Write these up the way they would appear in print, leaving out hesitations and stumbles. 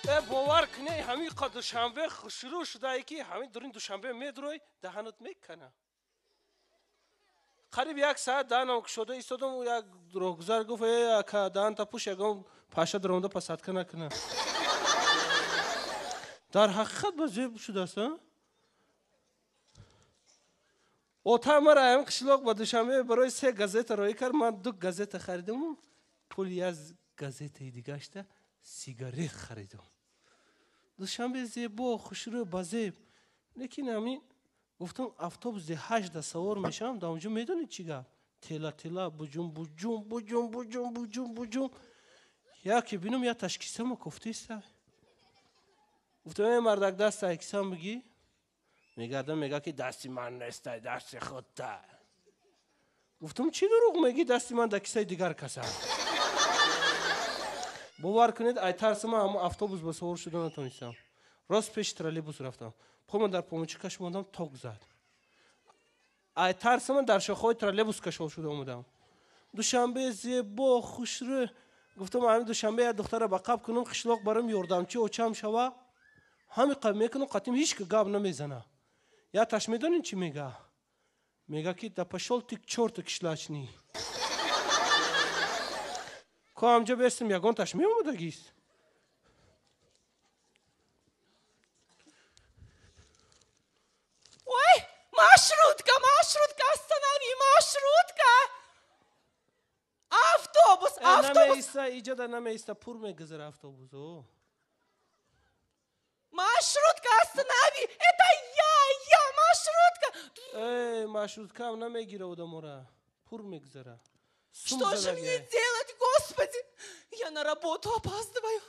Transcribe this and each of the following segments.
Бовар кунед, ҳамин қа Душанбе шурӯъ шудае, ки ҳамин дурин Душанбе медурой, даҳанат мекана. Қариб як саат даҳанам кушода истодам, як роҳгузар гуфт: «Э, ака, даҳанта пӯш, ягон паша даромада посадка накуна». Дар ҳақиқат ба зеб шудааст, а? Ота мара ҳамин қишлоқ ба Душанбе барои се газета роҳӣ кард. Ман ду газета харидаму пули як газетаи дигашта сигарет харидам. Душанбе зебо, хушрӯ, базеб, лекин ҳамин гуфтам, автобуси 8-да савор мешавам, дар онҷо медонед чӣ гап? Тела тела, буҷум буҷум, буҷум буҷум, буҷум буҷум. Яке бинам, я ташкисама кофтеста. Гуфтам: «Э, мардак, даста кисам бигӣ». Мегардам, мега ки дасти ман нестай, дасти худта. Гуфтам: «Чӣ дурӯғ мегӣ, дасти ман дар кисаи дигар каса». Бовар кунед, ай тарси ман ҳамон автобус ба савор шуда натонистам. Рост пеши троллейбус рафтам, пома дар помочи кашмондам, ток зад. Ай тарси ман дар шохаҳои троллейбус кашол шуда омадам. Душанбе зебо, хушрӯ. Гуфтам, ҳамин Душанбе як духтара ба қаб кунам, қишлоқ барам ёрдамчи очам шава. Ҳамин қаб мекунам, қатим ҳеч ки гап намезана. Я таш медонед чӣ мега? Мега ки: «Да пошёл ты к чёрту, кишлачный». Ко ҳамҷо бестам, ягон таш меомадагист. Ой, маршрутка, маршрутка, останови, маршрутка! Автобус, автобус! Намеиста, иҷода намеиста, пур мегузара автобус. О. Маршрутка, останови! Это я, маршрутка! Э, маршруткаам намегира одамора, пур мегузара. Что же мне делать, господи? Я на работу опаздываю.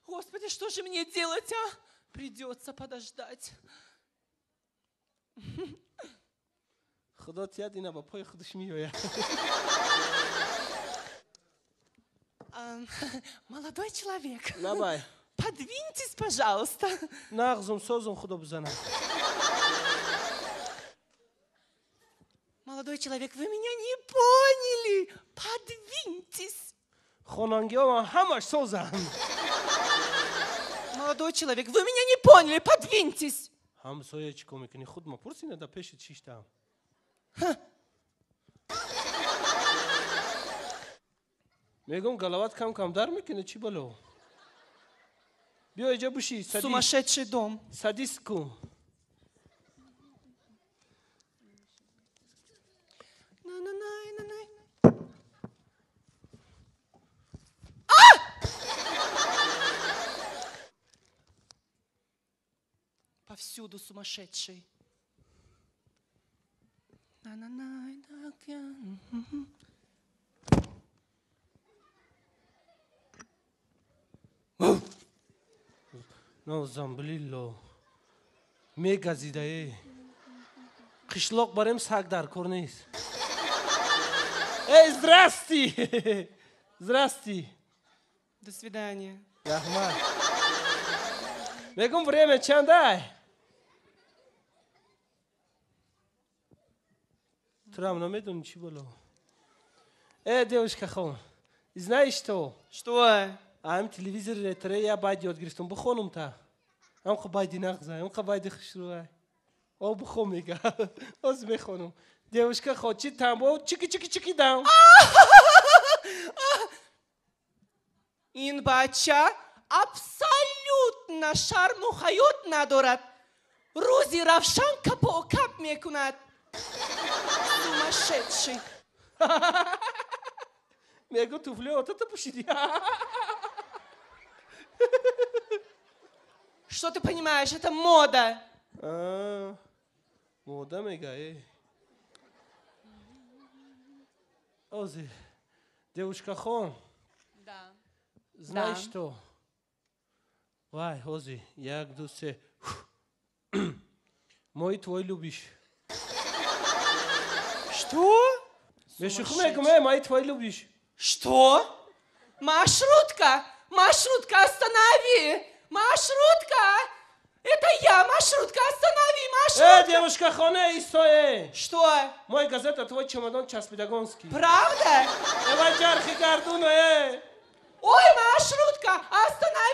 Господи, что же мне делать, а? Придется подождать. Худо тият, ина ба пои худаш меояд. Молодой человек. Лабай. Подвиньтесь, пожалуйста. Нағзум, созум, худо бизанад. Молодой человек, вы меня не поняли. Подвиньтесь. Хонангиҳо ҳамаш созанд. Молодой человек, вы меня не поняли. Подвиньтесь. Ҳамсоя, чӣ кор мекунӣ? Худ ма пурсина, да пеши чиштам. Мегум, галават кам кам дар мекунӣ, чӣ бало? Биё иҷа буши. Сумасшедший дом. Садись ку. На-на-най, на-най. А! Повсюду сумасшедший. На-на-най, на. Нозамблилло, мегазидае. Қишлоқ барем, саг дар кор нест. Эй, здрасти, здрасти. До свидания. Раҳмат. Мегум, время чандай? Турам намедони, чӣ бало? Э, девушка хон, знаешь что? Что? Ам телевизор ретре я байди ёд гирифтам, бихонум та. Ам байди нағза, ам байди хушрӯай. О, бихон, мега. Оз мехонум. Девушка хо, чи тамбо, чики чики чики дам. Ин бача абсолютно шарму ҳаёт надорад. Рӯзи равшан капокап мекунад. Сумасшедший. Мегу, туфли отата пӯшиди. Что ты понимаешь? Это мода. А, мода мега, э. Ози, девушка хон. Да. Знаешь Да. что? Вай, ози, як, ду, се. Мой твой любишь. Что? Мешуху мегум, э, мои твой любишь. Что? Маршрутка! Маршрутка, останови! Маршрутка! Это я, маршрутка, останови, маршрутка! Э, девушка хон, э, исто, э. Что? Мой газета, твой чемодан часпидагонский. Правда? Э, вай, чархи гардуна, э. Ой, маршрутка, останови!